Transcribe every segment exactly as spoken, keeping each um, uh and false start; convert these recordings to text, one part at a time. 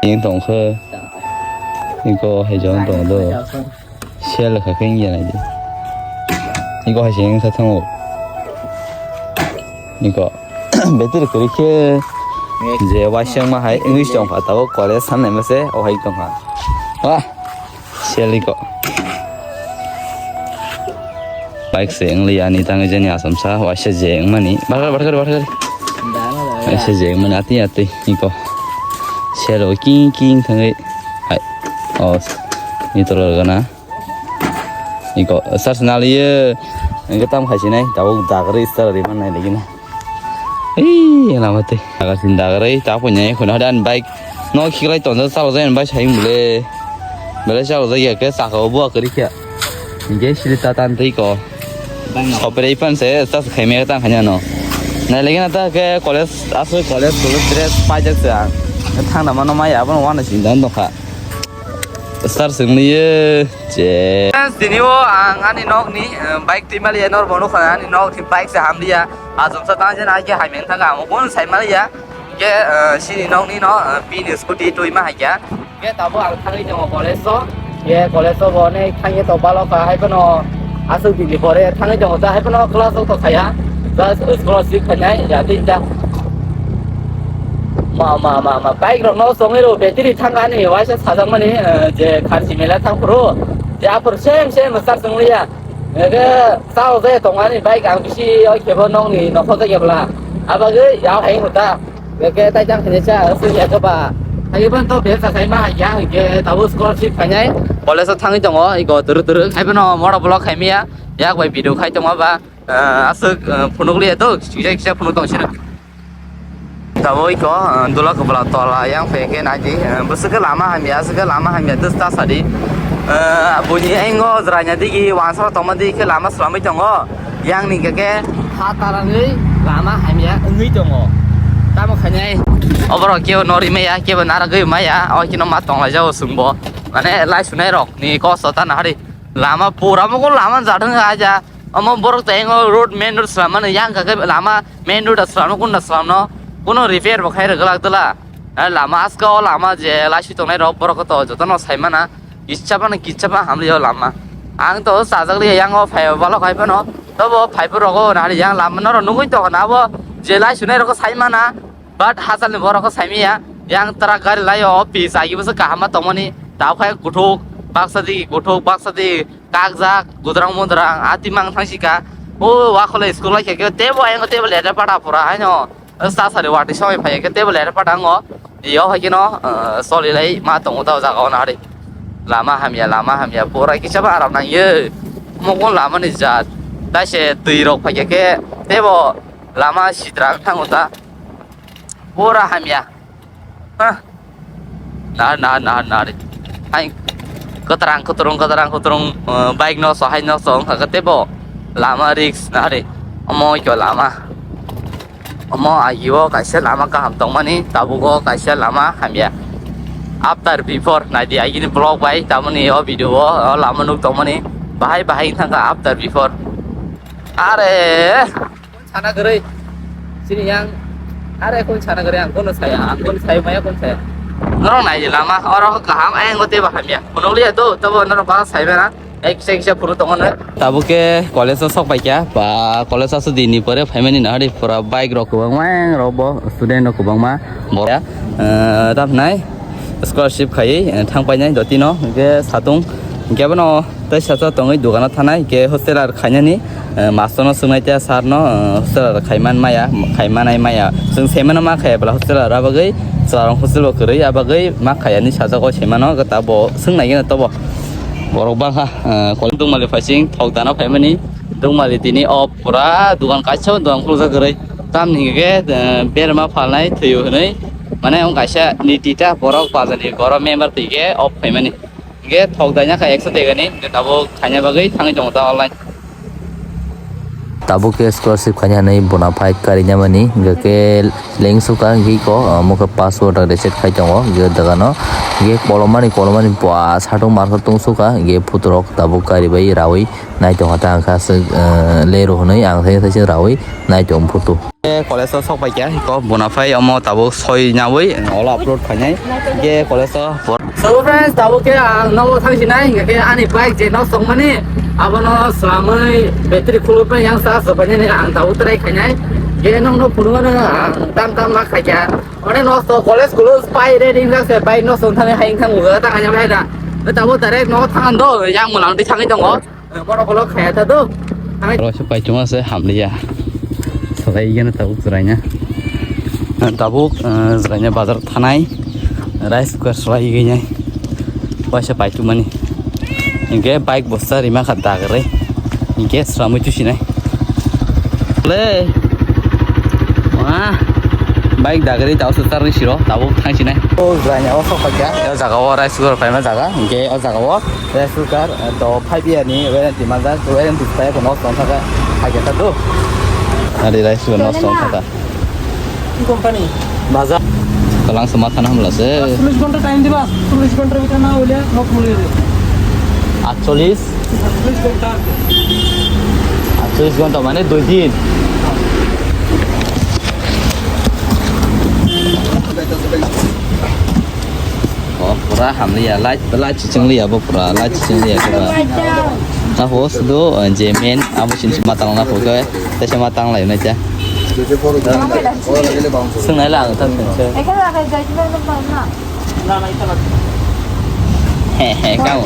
Ing tong khe. Iko hai jong tong do. Sel kha khe ing ya nai di. Iko hai sing kha thango. Iko. Betir kuri khe. Je waisang ma hai English tong kha tabo college san nai ma se o hai tong kha. Wah. Sel iko. Bike se wng li ani tangwi jani asam sa waisa je wng mani. Barkar, barkar, barkar. Waisa je wng mani atwi atwi iko. Sel o king king thangwi. Hai. O. Ni tolo gana. Iko sar sina liye. Engke tam khai sinai. Tabuk dagri sar ri man nai lagi na. Ei, lama tei. Aga sin dagre, ta punya ya, khuna dan bike. No khiklai tonjak chalo jai bike sayung bele. Bele chalo jai ya ke saka o bua kari kya. Ge sili ta tan tei ko. Sopere ipan se, ta se khaimya ta khanya no. Na legi na ta ke college, aso college, college dress pajak se ang. Thang na mano maya, abon wana sin dan dokha. Sar singli ye, che. Friends, tini o ang ani nok ni, eh, bike twi mali ya, nor bono khana ani nok ni bike se hamli ya. Ajum sa tang jen ai ke hai meng thang amo kon sai mali ya. Ke, eh, sini nok ni no, eh, pin scooty twi ma hai kya. Ke tabo ang thangwi tongo college o. Ke college o bo ne thangwi to balo ka hai bono asuk dini pore thangwi tongo ta hai bono class o to khaya. Just scholarship khainai ya tin ta. Ma, ma, ma, ma, bike rok no songwi rw battery thang ani waisa sajak mani, eh, je kharchi mela thang phuru. Je aphuru same, same sar songli ya. Ege sao je tong ani bike ang bisi oi kebo nong ni nokho jagya bla. Abagwi yao hai huta. Ege tai jang khani cha, sui ya keba. Hai ban to besa sai ma ya, ege tabo scholarship khainai. College o thangwi tongo, ego turu turu. Hai bono mora vlog khaimia. Yak bai video khai tongma ba. Ah, aswk, ah, phunukliya to, kisa kisa phunuk tong sino. Tabuk iko, ah, dula kwpla tola yang phe khe naidi, ah, bwswk khe lama hamya, aswk khe lama hamya, dus ta sadi. Ah, buini engo jraina digi, wansaro tongma digi khe lama swlamwi tongo. Yang ni khe khe ha tarangwi lama hamya wngwi tongo. Tamo khainai. Oborok kebo nori maya, kebo naragwi maya, o kino ma tonglaijao chwngbo. Mane lai sunai rok ni kosto ta nahari. Lama pura mokol lama jadwng aja. Omo borok tai ngo road, main road slamani yang kha khe lama main road slamno kunda slamno kuno repair bo khai rwgwlak dwla. Lama aska o lama je laisu tongnai rok borok to jotono saimana kisa phano kisa pha hamli o lama. Ang to sajak liya yang o phai balok hai phano tobo phai phuru rogo nari yang lama noro nugui to na bo je laisu nai rok saimana. But hasalni borok khe saimaya, yang truck gari lai o, office agi bwswk kaham ma tongmani, tabuk khe kuthuk, baksa di kuthuk, baksa di kakjak, gudrang mudrang, ati mang thang sika, o wakhole school lai khe tebo ayang tebo letter pada pura haino, sasari wati soi phai khe tebo letter pada ngo, yo hai kino, eh, soli lai ma tongo ta jaga o nari. Lama hamya, lama hamya, pura kisa ba aram nang ye, mokon lama ni jat, taise twi rok phai khe tebo lama sitra thango ta. Pura hamya. Hah. Nar, nar, nar, nar. Hai. Kotorang, kotorong, kotorang, kotorong, eh, bike no so, hai no so, wngkha khe tebo. Lama risk, nari. Omo kyo lama. Omo agio kaisa lama kaham tongmani, tabugo kaisa lama hamya. After before, naidi agini vlog bai, tamoni o video o, o lama nuk tongmani. Bahai, bahai wngkha after before. Are. Sana kwrwi. Sini yang are kun sana kwrwi ang kun saya, ang kun saya maya kun saya. Norok nai lama oro kaham ayang tei ba hamya. Phunukliya to, tabo norok ba sai bana. Ek kisa kisa phuru tongo no. Tabuk khe college o sok pai kha, ba college o aswk din ni pore phaimani nahari pura bike rok kwbangma rok bo student rok kwbangma bo ya. Eh, tamo nai scholarship khaiwi, eh, thang painai dotino, hwnkhe satung, hwnkhe bono tei sacha tongwi dogano thanai, hwnkhe hostelar khainani, eh, master no swngnai tei sir no, eh, hostelar khaiman maya, khaimanai maya. Chwng saimano ma khaiya bwla hostelar, abagwi chwlarok hostel bo kwrwi, abagwi ma khaiya hinwi sajak o saimano, hwnkhe ta bo swngnaigeno tobo. Borok bangkha, eh, Dungmali phaising thok dana phaimani, Dungmali tini o pura dogan kaisa dogan khulukjak kwrwi. Tamni hwnkhe, eh, berma phalnai thwiyo hwnwi, mane wng kaisa niti ta borok bazar ni borok member twi khe off phaimani. Hwnkhe thok daina kha ekso tegani, hwnkhe tabuk khaina bagwi thangwi tongo ta online. Abo khe scholarship khaina hinwi bona phai karina mani, hingkha khe link sukha, hingkhe iko, omo khe password rok reset khai tongo, hingkhe dogano, hingkhe kolomani, kolomani bua satung marsa tung sukha, hingkhe photo rok tabuk kari bai raui nai tongkha ta, hingkha aswk, eh, lero hinwi ang sai sai se raui nai tongo photo. College o sok pai kha, iko bona phai omo tabuk soi naui, olo upload khainai, hingkhe college o por- So friends, tabuk khe ang nogo thang sinai, hingkha khe ani bike je nok songmani, abono swlamwi battery khulwi phai yang sa sobainani ang tabuk try khainai. Je nokno phunukgo ang tam tam ma khaikha. Ore nosto college school pai ready wngkha se bike nok song thangwi hai wngkha muga ta kanya bai da. Tabuk direct nogo thang do, yang mulang di thangwi tongo. Borok ulo khaya ta do. Oro se paituma se hamliya. Salai gana tabuk jwraina. Tabuk, eh, jwraina bazar thanai. Rice cooker salai gana. Waisa paitumani. Hingke bike bosta rima kha dagre. Hingke sramui tusinai. Le. Wah. Bike dagre tau se charni siro. Tabuk thangsinai. O jwraina o sok paikha. O jaga o rice cooker paima jaga. Hingke o jaga o Rice cooker, eh, to five year ni warranty manjak, warranty swpaiya kono nosto wngkha khe, hai khe ta do. Ari rice cooker nosto wngkha kha. কি company? Baja. Kalang se matha na hamla se. চল্লিশ ঘন্টা টাইম দিবা, চল্লিশ ঘন্টার ভিতরে না হইলে নক মরে যাবে। আটচল্লিশ? চল্লিশ ঘন্টা। আটচল্লিশ ঘন্টা মানে দুই দিন। Oh, pura hamliya, light, light chiching liya bo pura, light chiching liya khe ba. Ta ho sudo, eh, je main, abo sin ma tang na pho khe, ta se ma tang lai na cha. Sung nai la ang ta sung se. He, he, kang.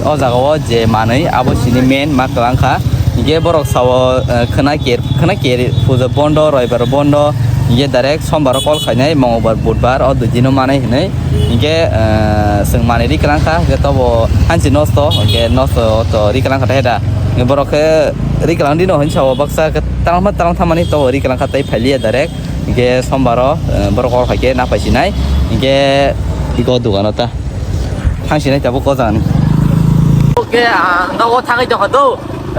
O jaga o je manui, abo sini main ma kwlang kha. Hingke borok sao, eh, khwna ker, khwna ker puja bondo, roibar bondo, hingke direct sombar o call khainai, mongolbar, budbar, o dui dino manai hinui. Hingke, eh, chwng manui ri kwlang kha, hingke tobo hanchi nosto, hingke nosto to ri kwlang kha tei da. Hingke borok khe ri kwlang dino hinwi sao baksa khe talangma talangthamani tobo ri kwlang kha tei phailiya direct. Hingke sombar o, eh, borok call khaikhe naphai sinai. Hingke iko dogano ta. Thang sinai tabuk o jaga ni. Oke, ah, nogo thangwi tongkha do.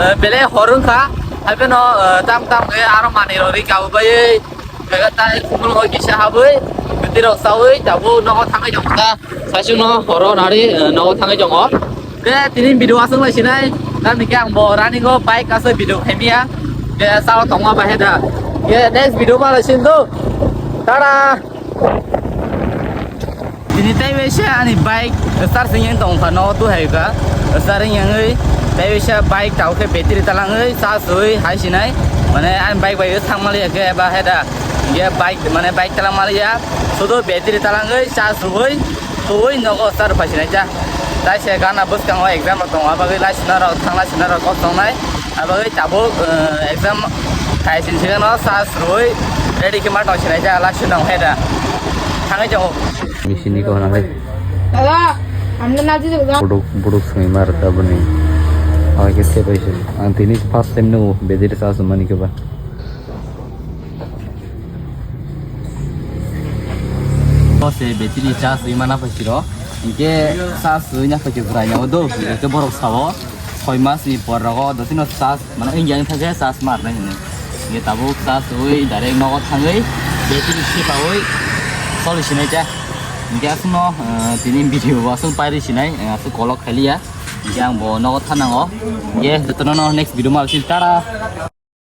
Eh, belai hor wngkha. Haibeno, eh, tam tam khe aro manwi rok ri kabui bai. Khe tai khumul hoi kisa habui. Bwtwi rok saui tabuk nogo thangwi tongkha. Saichung no horo nari, eh, nogo thangwi tongo. Khe tini video aswk lai sinai. Tamni khe ang bo running o bike aswk video khaimia. Khe salo tongma bai heda. Khe next video ma lai sin do. Tada. Tini tei waisa ani bike charging yang tong kha, no tu hai kha. Charging yang oi, tei waisa bike tau khe battery talangwi charge oi hai sinai. Mane ani bike bai thang mali khe ba heda. Ye bike mane bike talang mali ya. Sudo battery talangwi charge oi, tui nogo charge pai sinai ja. Tai se gana bwskango exam rok tongo, abagwi lai sina rok thang lai sina rok kok tongnai. Abagwi tabuk, eh, exam khai sin sigano sa srui ready khe ma tong sinai ja, last round hai da. Thangwi tongo. Machine ni ko na hai. Dada, amne na di da. Buduk, buduk swngi mar ta bwni. Ai khe se bai se. Ang tini first time no battery charge mani khe ba. O se battery charge wi mana phai siro. Hingke charge wi na phai khe bwrai na o do. Hingke borok sao. Soi mas ni por rogo dotino charge, mane India ni thangkhe charge mar nai hinwi. Hingke tabuk charge wi direct nogo thangwi battery sepaui soli sinai cha. Hingke aswkno, eh, tini video bo aswk pairi sinai, eh, aswk kolok khailiya. Hingke ang bo nogo thanango. Hingke jotono no next video ma rwsin, tara.